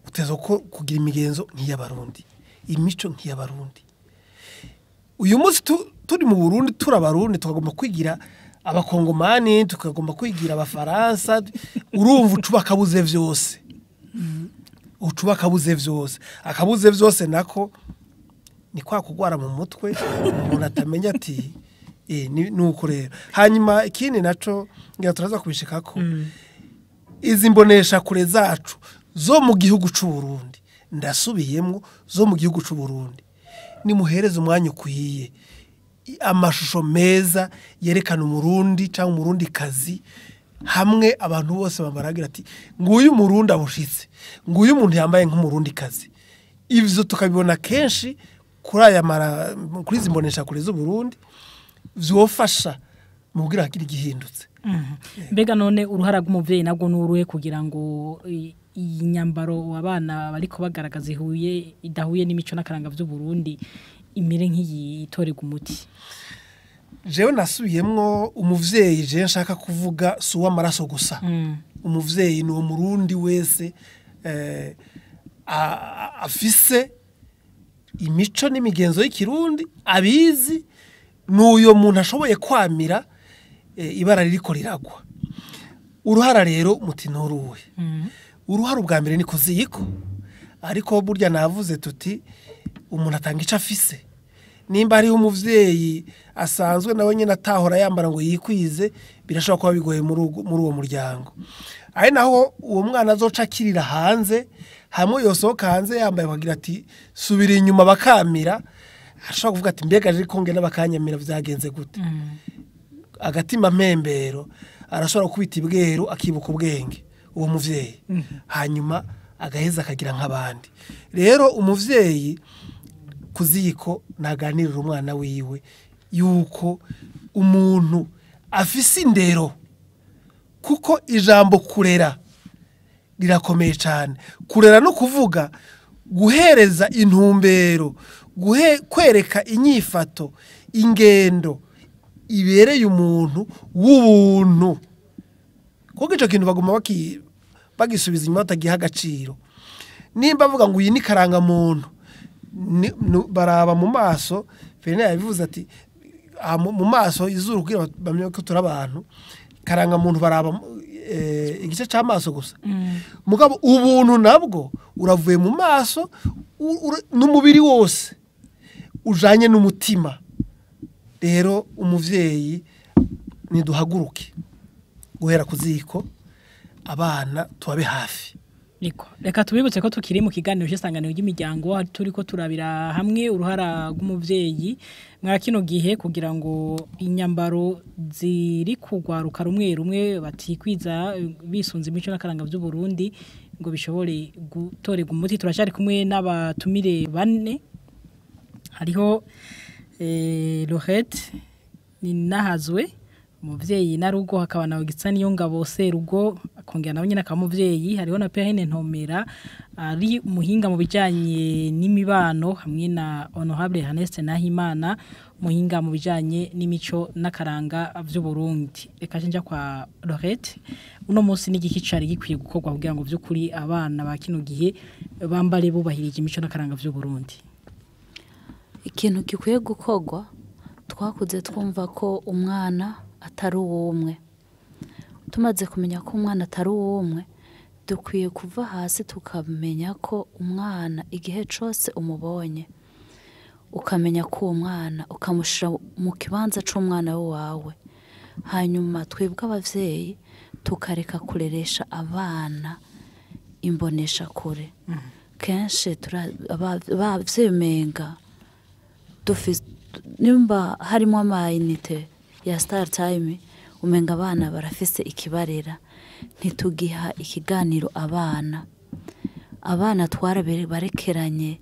uteza ko kugira imigenzo nk'iy'abarundi, imico nk'iy'abarundi. Uyu munsi turi mu Burundi turi abarundi, tukagomba kwigira abakongomani, tukagomba kwigira abafaransa. Urumva ucuba akabuze vyose. Ucuba akabuze vyose. Akabuze vyose nako ni kwa kugwara mu mutwe umuntu atamenya ati nuko rero. Hanyuma ikindi naco ngira turaza kubishikako, izi mbonesha kure zacu zo mu gihugu c'u Burundi, ndasubiyemwo zo mu gihugu c'u Burundi, nimuhereze umwanya ukwiye amashusho meza yerekana umurundi cyangwa umurundi kazi, hamwe abantu bose bamaragira ati nguyu umurundi abushitse, nguyu umuntu yambaye nk'umurundi kazi. Ivyo tukabibona kenshi kuri aya kuri izi mbonesha kure z'u Burundi, vyofasha mu kugira hakiri gihindutse. Mbega none uruhara rw'umuvyeyi nabwo nuruhe kugira ngo iyi nyambaro abana bariko bagaragaza ihuye idahuye n'imico n'akaranga vy'u Burundi imere nk'iyi itorega umuti? Jewe nasubiyemwo umuvyeyi, je nshaka kuvuga si uw'amaraso gusa. Umuvyeyi ni uwo murundi wese afise imico n'imigenzo y'ikirundi abizi, n'uyo muntu ashoboye kwamira ibara ririko riragwa. Uruhara rero muti nuruhe? Uruhara ubwa mbere ni kuziko, ariko burya navuze tuti umuntu atanga ico afise. Nimba ari umuvyeyi asanzwe nawe nyene atahora yambara ngo yikwize, birashobora kuba bigoye muri uwo muryango. Ari naho uwo mwana azoca akirira hanze, hamwe yosohoka hanze yambaye bagira ati subira inyuma bakamira, ashobora kuvuga ati mbega ariko ngena bakanyamira vyagenze gute? Agatima mpembero arashobora kubita ibweru akibuka ubwenge uwo muvyeyi, hanyuma agaheza akagira nk'abandi. Rero umuvyeyi kuziko naganirira umwana wiwe yuko umuntu afise indero, kuko ijambo kurera rirakomeye cyane. Kurera no kuvuga guhereza intumbero, kwereka inyifato, ingendo ibereye umuntu w'ubuntu. Kuko ico kintu baguma bagisubiza inyuma batagiha agaciro. Nimba bavuga ngo iyi ni karanga muntu, baraba mu maso. Fene yabivuze ati mu maso izuru kugira bamenye ko turi abantu. Karanga muntu baraba igice c'amaso gusa. Mugabo ubuntu nabwo uravuye mu maso n'umubiri wose ujanye n'umutima. Rero umuvyeyi niduhaguruke guhera kuziko abana tubabe hafi. Niko reka tubibutse ko tukiri mu kiganiro cy'isanganiro ry'imiryango, turiko turabira hamwe uruhara rw'umuvyeyi mwa kino gihe kugira ngo inyambaro ziri kugwaruka rumwe rumwe batikwiza bisunze imico n'akaranga by'u Burundi ngo bishobore gutorerwa umuti. Turashari kumwe n'abatumire bane, hariho Lorette Ninahazwe umuvyeyi narugo, hakaba nawe Gitsa Niyongabo serugo akongera nawe nyine akaba umuvyeyi, hariho na Perrine Ntomera ari umuhinga mu bijanye n'imibano, hamwe na Honorable Ernest Nahimana umuhinga mu bijanye n'imico n'akaranga vy'u Burundi. Reka nja kwa Lorette, uno munsi n'igiki cari gikwiye gukorwa kugira ngo vy'ukuri abana ba kino gihe bambare bubahirije imico n'akaranga vy'u Burundi? Ikintu gikwiye gukorwa, twakuze twumva ko umwana atari uwumwe. Tumaze kumenya ko umwana atari uwumwe, dukwiye kuva hasi tukamenya ko umwana igihe cose umubonye ukamenya ko uwo mwana ukamushira mu kibanza c'umwana wawe. Hanyuma twebwe abavyeyi tukareka kureresha abana imbonesha kure. Kenshi abavyeyi dufise nimba harimo amayinite ya Star Time, umenga abana barafise ikibarera, ntitugiha ikiganiro abana. Abana twarabarekeranye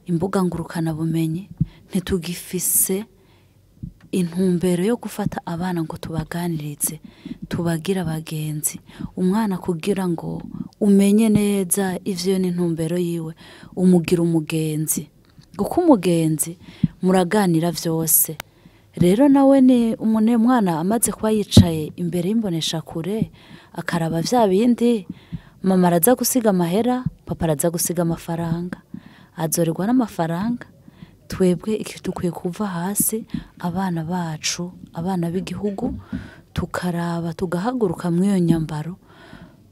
imbuga ngurukana bumenyi, ntitugifise intumbero yo gufata abana ngo tubaganirize, tubagira abagenzi. Umwana kugira ngo umenye neza ivyo n'intumbero yiwe, umugira umugenzi. Kuko umugenzi muraganira vyose. Rero nawe ni umwana amaze kuba yicaye imbere y'imbonesha kure akaraba vya bindi, mama araza gusiga amahera, papa araza gusiga amafaranga, azorerwa n'amafaranga. Twebwe iki dukwiye kuva hasi, abana bacu, abana b'igihugu, tukaraba tugahaguruka mw'iyo nyambaro.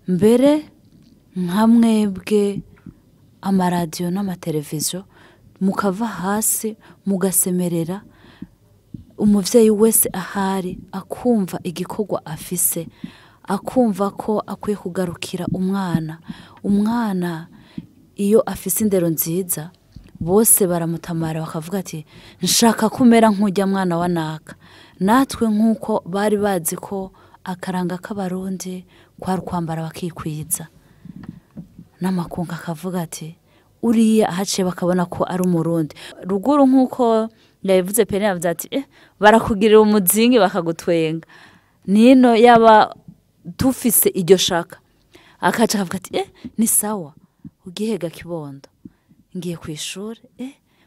Mbere nka mwebwe amaradiyo n'amateleviziyo mukava hasi mugasemerera umuvyeyi wese ahari akumva igikorwa afise, akumva ko akwiye kugarukira umwana. Umwana iyo afise indero nziza bose baramutamara bakavuga ati nshaka kumera nk'ujya mwana wa naka. Natwe nk'uko bari bazi ko akaranga k'abarundi kwari kwambara bakikwiza, n'amakunga akavuga ati uriya ahaciye bakabona ko ari umurundi. Ruguru nk'uko yabivuze Perrine yavuze ati barakugirira umuzingi bakagutwenga. Nino yaba tufise iryo shaka akaca akavuga ati ni sawa ugihega kibondo ngiye kwishuri,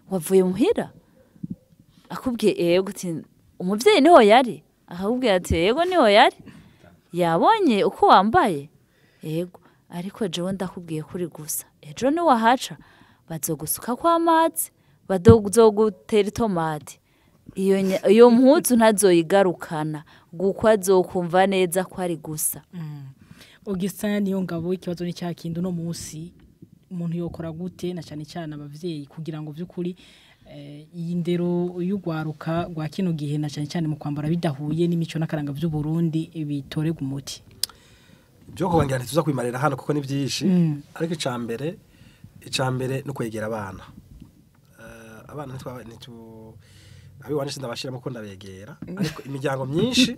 wavuye muhira, akubwiye yego ati umuvyeyi niho yari, akakubwira ati yego niho yari, yabonye uko wambaye yego, ariko jewe ndakubwiye kuri gusa ejo ni wahaca bazogusuka kwa amazi, bazogutera itomati, iyo mpuzu ntazoyigarukana guko azokumva neza ko ari gusa. Augustin Niyongabo, ikibazo ni cya kindi uno munsi umuntu yokora gute na cyane cyane abavyeyi kugira ngo vy'ukuri iyi ndero y'ugwaruka rwa kino gihe na cyane cyane mu kwambara bidahuye n'imico n'akaranga vy'u Burundi bitorerwa umuti? Byo kubangira ntituza kwimarira hano kuko ni byinshi, ariko icambere no kwegera abana. Abana Abiwanje sindabashiramo ko ndabegera, ariko imiryango myinshi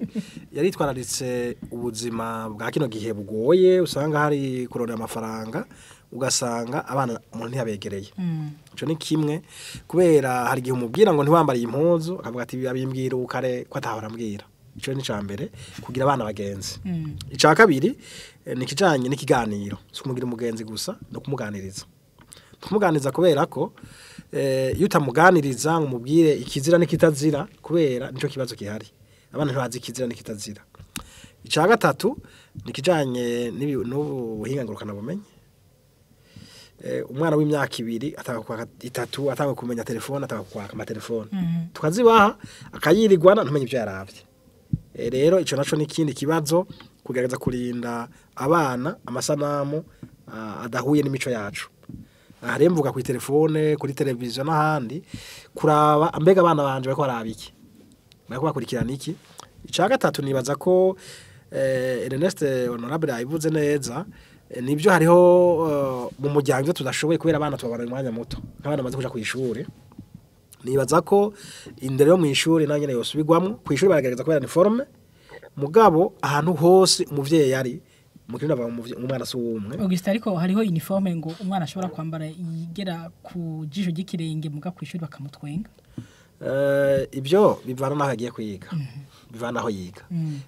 yaritwararitse ubuzima bwa kino gihe bugoye, usanga hari kurondera amafaranga, ugasanga abana umuntu ntiyabegereye. Ico ni kimwe, kubera hari igihe umubwira ngo ntiwambariye impuzu, akavuga ati abimbwira ukare ko atahora ambwira. Ico ni cambere kugira abana bagenzi. Ica kabiri ni kijanye n'ikiganiro, si kumugira umugenzi gusa no kumuganiriza. Kumuganiriza kubera ko iyo utamuganiriza ngo umubwire ikizira n'ikitazira, kubera nico kibazo gihari. Abana ntibazi ikizira n'ikitazira. Ica gatatu ni kijanye n'ubuhinga ngurukana bumenyi. Umwana w'imyaka 2 atanga kwaka 3 atanga kumenya telefone, atanga kwaka amatelefone. Tukazibaha akayirirwana ntumenye ibyo yaravye. Rero ico naco ni ikindi kibazo, kugerageza kurinda abana amasanamu adahuye n'imico yacu. Aha rero mvuga kuri telefone, kuri televiziyo n'ahandi, kuraba mbega abana banje bariko baraba iki, bariko bakurikirana iki. Ica gatatu nibaza ko Ernest Honorable yabivuze neza, nibyo hariho mu muryango tudashoboye kubera abana tubabara umwanya muto, nk'abana bamaze kuja kw'ishure. Nibaza ko indero yo mw'ishure nayo nyene yosubirwamwo. Kw'ishure baragerageza kubera uniforme, mugabo ahantu hose umuvyeyi yari mu kirundi bavuga umwana si uw'umwe. Augustin, ariko hariho uniforme ngo umwana ashobora kwambara igera ku jisho ry'ikirenge, muga kw'ishure bakamutwenga. Ibyo bivana naho yagiye kwiga, bivana naho yiga.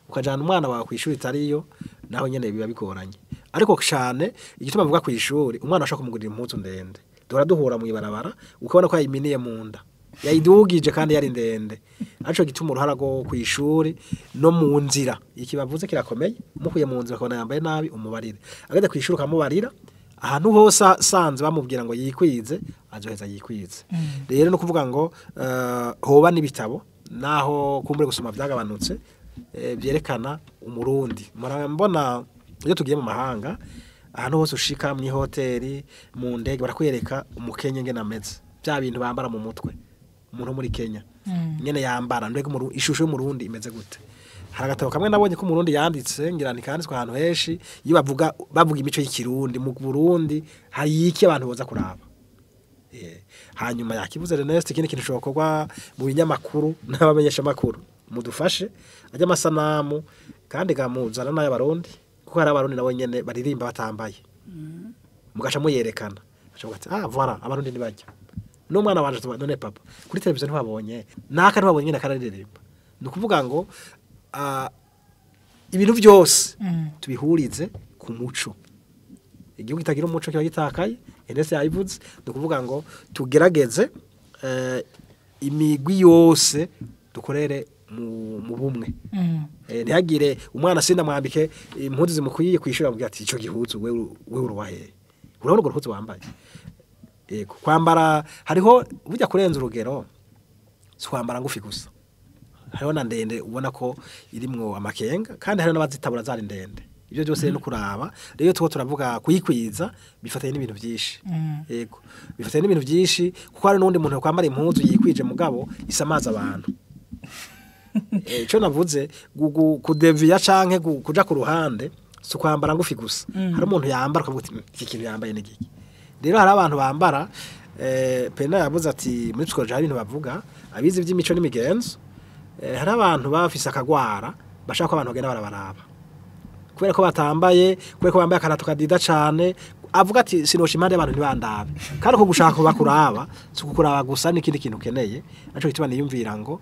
Ukajana umwana wawe kw'ishure itariyo, naho nyene biba bigoranye. Ariko cyane igituma bavuga kw'ishure, umwana ashaka kumugurira impuzu ndende, duhora duhura mu ibarabara ukabona ko yayiminiye mu nda, yayidugije kandi yari ndende. Aco gituma uruhara rwo kw'ishure no mu nzira, iki bavuze kirakomeye. Mukuye mu nzira ukabona yambaye nabi, umubarire. Ageze kw'ishure ukamubarira, ahantu hose asanze bamubwira ngo yikwize, azoheza yikwize. Rero no kuvuga ngo hoba n'ibitabo, naho kumbure gusoma vyagabanutse, byerekana umurundi. Murambona iyo tugiye mu mahanga, ahantu hose ushika mu hoteli, mu ndege, barakwereka umukenye ngene ameze, bya bintu bambara mu mutwe. Umuntu muri Kenya nyene yambara, mbega ishusho y'umurundi imeze gute? Hari agatabo kamwe nabonye ko umurundi yanditse, ngira ntikanditswe ahantu henshi, iyo bavuga imico y'ikirundi mu Burundi, hari iki abantu boza kuraba. Hanyuma yakivuze Ernest, ikindi kintu cokorwa mu binyamakuru n'abamenyesha makuru, mudufashe ajya amasanamu kandi gamuzana n'abarundi, kuko hari abarundi nabo nyene baririmba batambaye. Mugaca muyerekana, acavuga ati ah voilà, abarundi ntibajya. N'umwana wanje tuba none papa kuri televiziyo ntibabonye, naka ntibabonye nyene kararirimba. Ni ukuvuga ngo ibintu byose tubihurize ku muco. Igihugu kitagira umuco kiba gitakaye. Ernest yabivuze. Ni ukuvuga ngo tugerageze imigwi yose dukorere mu bumwe. Ntihagire umwana sindamwambike impuzu zimukwiye kwishura avuga ati ico gihuzu wewe uruwahe, urabona urwo ruhuzu wambaye. Yego, kwambara hariho burya kurenza urugero, si kwambara ngufi gusa, hariho na ndende ubona ko irimwo amakenga, kandi hariho n'abazitabura zari ndende. Ibyo byose no kuraba. Rero tuko turavuga kuyikwiza bifatanye n'ibintu byinshi. Yego, bifatanye n'ibintu byinshi, kuko hari n'undi muntu kwambara impuzu yikwije mugabo isamaza abantu. Ico navuze kudeviya canke kuja ku ruhande, si kwambara ngufi gusa. Hari umuntu yambara ukavuga uti iki kintu yambaye ni giki. Rero hari abantu bambara, Pena yavuze ati muri psychology hari ibintu bavuga, abizi iby'imico n'imigenzo. Hari abantu bafise akagwara bashaka ko abantu bagenda barabaraba, kubera ko batambaye, kubera ko bambaye akarato kadida cane, avuga ati sinosha impande y'abantu ntibandabe. Kandi ko gushaka bakuraba si kukuraba gusa, n'ikindi kintu ukeneye. Naco gituma niyumvira ngo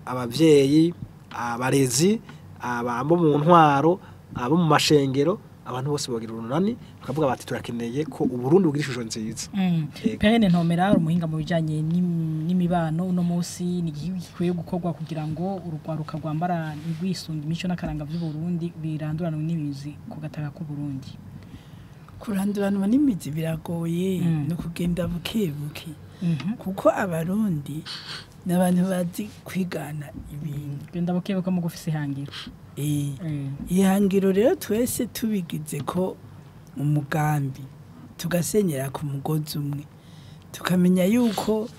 abavyeyi, abarezi, abambo mu ntwaro, abo mu mashengero, abantu bose bagira urunani bakavuga bati turakeneye ko Uburundi bugira ishusho nziza. Perene Ntomera, umuhinga mu bijanye n'imibano, uno munsi ni gikwiye gukorwa kugira ngo urugwaruka rwambara rwisunga imico n'akaranga by'u Burundi biranduranwe n'imizi ku gataka k'u Burundi. Kuranduranwa n'imizi biragoye, no kugenda buke buke, kuko abarundi n'abantu bazi kwigana ibintu. Genda buke buke mu gufise ihangiro. Ihangiro rero twese tubigize ko umugambi, tugasenyera ku mugozi umwe, tukamenya yuko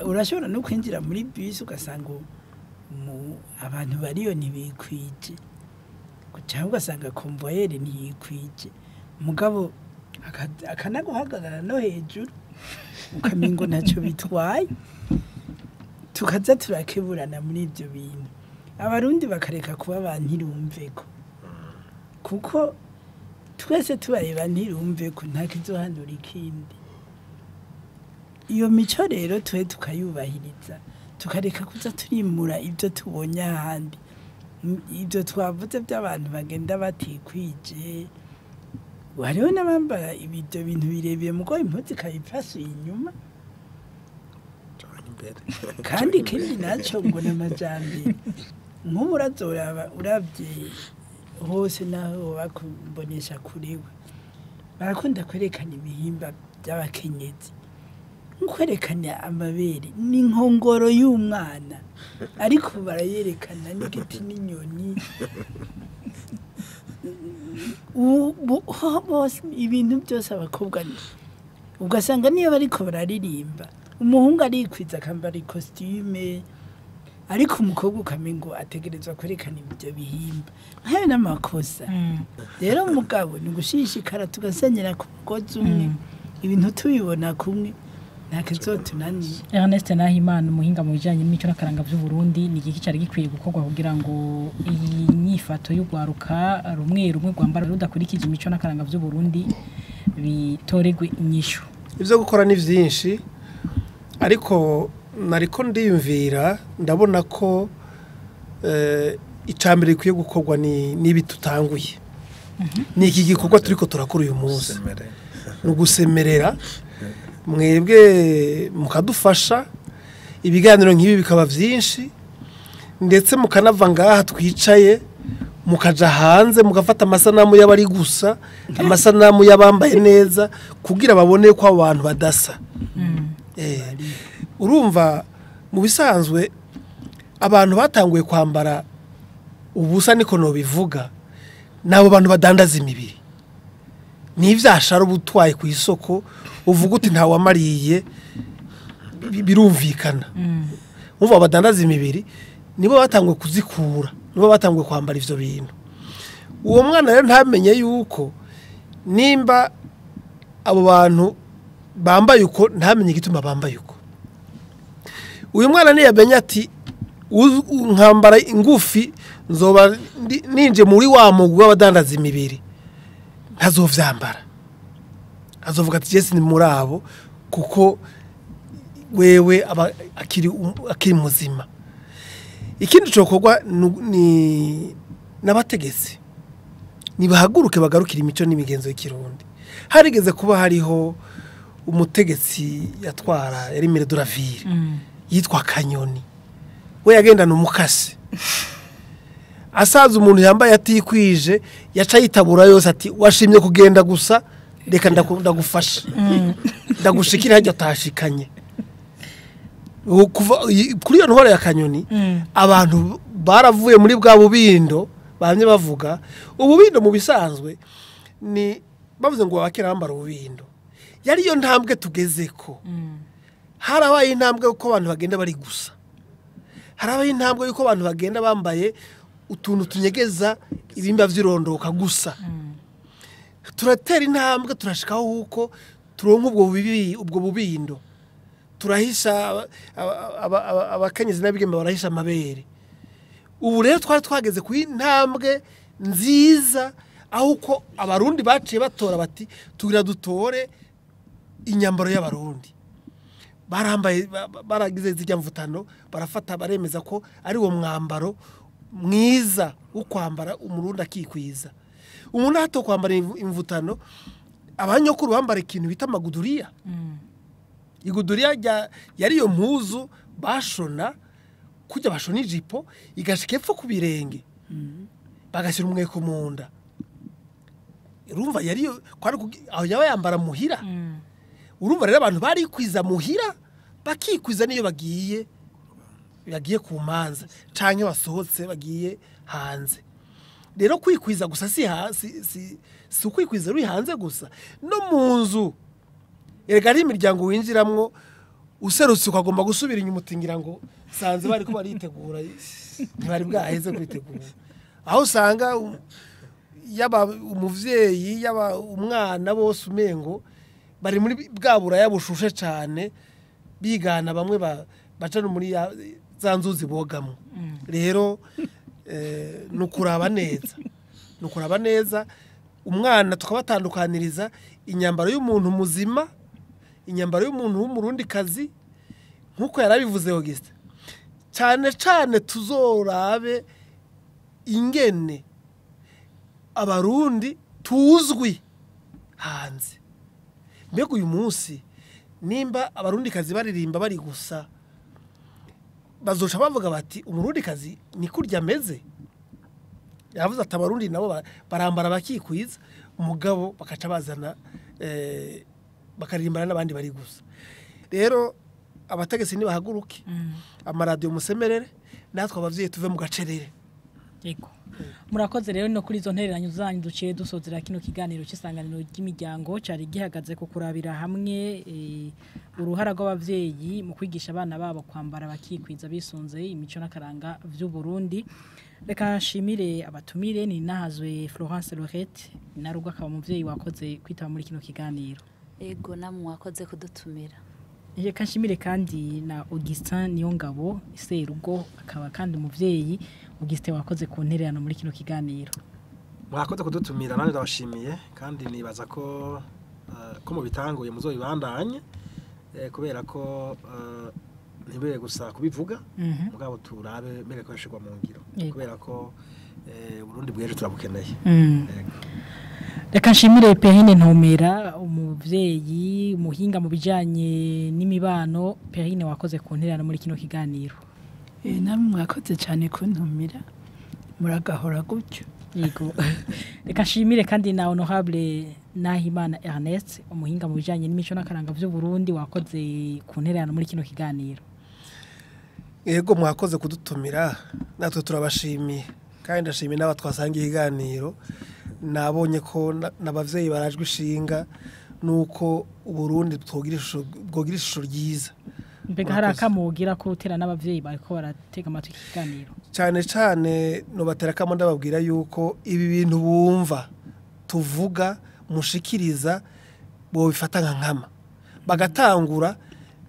urashobora no kwinjira muri bisi ugasanga abantu bariyo ntibikwije, cyangwa ugasanga konvoyeri ntiyikwije, mugabo akanaguhagarara no hejuru ukamengo ntacyo bitwaye. Tukaza turakeburana muri ibyo bintu, abarundi bakareka kuba ba ntirumveko, kuko twese tubaye ba ntirumveko nta kizohanura ikindi. Iyo mico rero twe tukayubahiriza, tukareka kuza turimura ibyo tubonye ahandi. Ibyo twavuze by'abantu bagenda batikwije, hariho n'abambara ibyo bintu birebire mugo impuzu ikayipfasuye inyuma. Kandi ikindi nacyo ngo ni amajyambere. Nk'ubu urazoraba urabye hose naho bakumbonesha kuri we, barakunda kwerekana ibihimba by'abakenyezi, nkwerekana amabere n'inkongoro y'umwana, ariko barayerekana n'igiti n'inyoni. Bose ibintu byose abakobwa ugasanga niyo bariko bararirimba, umuhungu arikwiza akambara ikositime, ariko umukobwa ukamengo ategerezwa kwerekana ibyo bihimba. Nk'ayo n'amakosa. Rero mugabo ni ugushishikara tugasenyera ku mugozi umwe, ibintu tubibona kumwe, nta kizotunanira. Ernest Nahimana, umuhinga mu bijanye n'imico n'akaranga by'u Burundi, ni igiki cari gikwiye gukorwa kugira ngo iyi nyifato y'ugwaruka rumwe rumwe rwambara rudakurikije imico n'akaranga by'u Burundi bitoregwe inyishu? Ivyo gukora ni vyinshi, ariko nariko ndiyumvira ndabona ko icambere ikwiye gukorwa ni nibi tutanguye. Ni iki gikorwa turiko turakora uyu munsi, ni ugusemerera mwebwe mukadufasha, ibiganiro nk'ibi bikaba vyinshi, ndetse mukanava ngaha twicaye mukaja hanze mugafata amasanamu y'abari gusa, amasanamu y'abambaye neza, kugira babone ko abo bantu badasa. Urumva mu bisanzwe abantu batanguye kwambara ubusa, niko no bivuga, nabo bantu badandaza imibiri. Nivyashara ubutwaye ku isoko uvuga uti nta wamariye, birumvikana. Umva badandaza imibiri nibo batanguye kuzikura, nibo batanguye kwambara ivyo bintu. Uwo mwana rero ntamenye yuko nimba abo bantu bambaye uko, ntamenye igituma bambaye uko. Uyu mwana ntiyamenye ati nkambara ingufi nzoba ninje muri wa mugwi w'abadandaza imibiri, ntazovyambara. Azovuga ati Jesi ni muri abo, kuko wewe aba akiri muzima. Ikindi cokorwa ni n'abategetsi nibahaguruke bagarukira imico n'imigenzo y'ikirundi. Harigeze kuba hariho umutegetsi yatwara yari maire de la ville yitwa Kanyoni, we yagendana umukasi, asaza umuntu yambaye atikwije yaca yitabura yose ati washimye kugenda gusa, reka ndagufasha ndagushikira hajya atashikanye. Kuva kuri iyo ntwaro ya Kanyoni abantu baravuye muri bwa bubindo bamye bavuga. Ububindo mu bisanzwe ni bavuze ngo abakera bambara ububindo, yari iyo ntambwe tugezeko. Harabaye intambwe uko abantu bagenda bari gusa, harabaye intambwe yuko abantu bagenda bambaye utuntu tunyegeza ibimba vy'irondoka gusa. Turatera intambwe turashikaho huko turonka ubwo bubindo, turahisha abakenyezi n'abigeme barahisha amabere. Ubu rero twari twageze ku intambwe nziza aho uko abarundi baciye batora bati tugira dutore inyambaro y'abarundi. Barambaye baragize zijya mvutano, barafata baremeza ko ari wo mwambaro mwiza wo kwambara umurundi akikwiza. Umuntu hato kwambara imvutano, abanyokuru bambara ikintu bita amaguduriya. Iguduriya yari iyo mpuzu bashona kujya bashona ijipo igashika epfo ku birenge, bagashyira umweko mu nda. Urumva yari kwari aho yaba yambara muhira. Urumva rero abantu barikwiza muhira, bakikwiza niyo bagiye ku manza canke basohotse bagiye hanze. Rero kwikwiza gusa si ukwikwiza uri hanze gusa, no mu nzu. Erega ari imiryango winjiramwo userutse ukagomba gusubira inyuma utingira ngo sanze bariko baritegura, ntibari bwaheze kwitegura. Aho usanga yaba umuvyeyi yaba umwana bose umengo bari muri bwa buraya bushushe cyane, bigana bamwe Baca no muri za nzuzi bogamo. Rero nukuraba neza. Nukuraba neza umwana tukabatandukaniriza inyambaro y'umuntu muzima, inyambaro y'umuntu w'umurundi kazi nkuko yarabivuze Auguste. Cyane cyane tuzorabe ingene abarundi tuzwi hanze. Mbega uyu munsi nimba abarundi kazi baririmba bari gusa bazoca bavuga bati umurundi kazi ni kurya ameze. Yavuze ati abarundi nabo barambara bakikwiza umugabo bakaca bazana bakaririmbana n'abandi bari gusa. Rero abategetsi nibahaguruke, amaradiyo musemerere, natwe abavyeyi tuve mu gacerere. Yego. Murakoze rero no kuri izo ntereranyo zanyu duciye dusozera kino kiganiro cy'isanganiro ry'imiryango cari gihagaze ku kurabira hamwe uruhara rw'abavyeyi mu kwigisha abana babo kwambara bakikwiza bisunze imico n'akaranga vy'u Burundi. Reka nshimire abatumire ni nahazwe Florence Lorette narugwa akaba umuvyeyi wakoze kwitaba muri kino kiganiro. Ego namwe wakoze kudutumira. Reka nshimire kandi na Augustin Niyongabo serugo akaba kandi umuvyeyi. Augustin wakoze ku ntererano muri kino kiganiro. Mwakoze kudutumira nanje ndabashimiye kandi nibaza ko ko mubitanguye muzobibandanye kubera ko ntibere gusa kubivuga mugabo turabe mbere ko yashirwa mu ngiro kubera ko Burundi bwejo turabukeneye. Reka nshimire Perrine Ntomera umuvyeyi umuhinga mu bijanye n'imibano. Perrine wakoze ku ntererano muri kino kiganiro. Namwe mwakoze cyane kuntumira, muragahora gutyo. Yego. Reka nshimire kandi na Honorable Nahimana Ernest umuhinga mu bijanye n'imico n'akaranga vy'u Burundi wakoze ku ntererano muri kino kiganiro. Yego mwakoze kudutumira natwe turabashimiye kandi ndashimiye n'aba twasangiye ikiganiro. Nabonye ko n'abavyeyi barajwe ishinga nuko Uburundi bwogira ishusho ryiza. Mbega hari akamugira ko utera n'abavyeyi bariko baratega amatwi ikiganiro? Cyane cyane no batera kamo ndababwira yuko ibi bintu bumva tuvuga mushikiriza bo bifata nka nkama bagatangura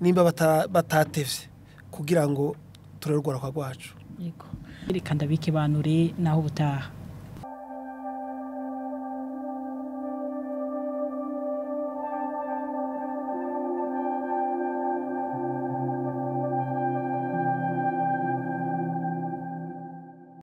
nimba batatevye kugira ngo turerugora kwa gwacu. Yego. Reka ndabike banure naho butaha.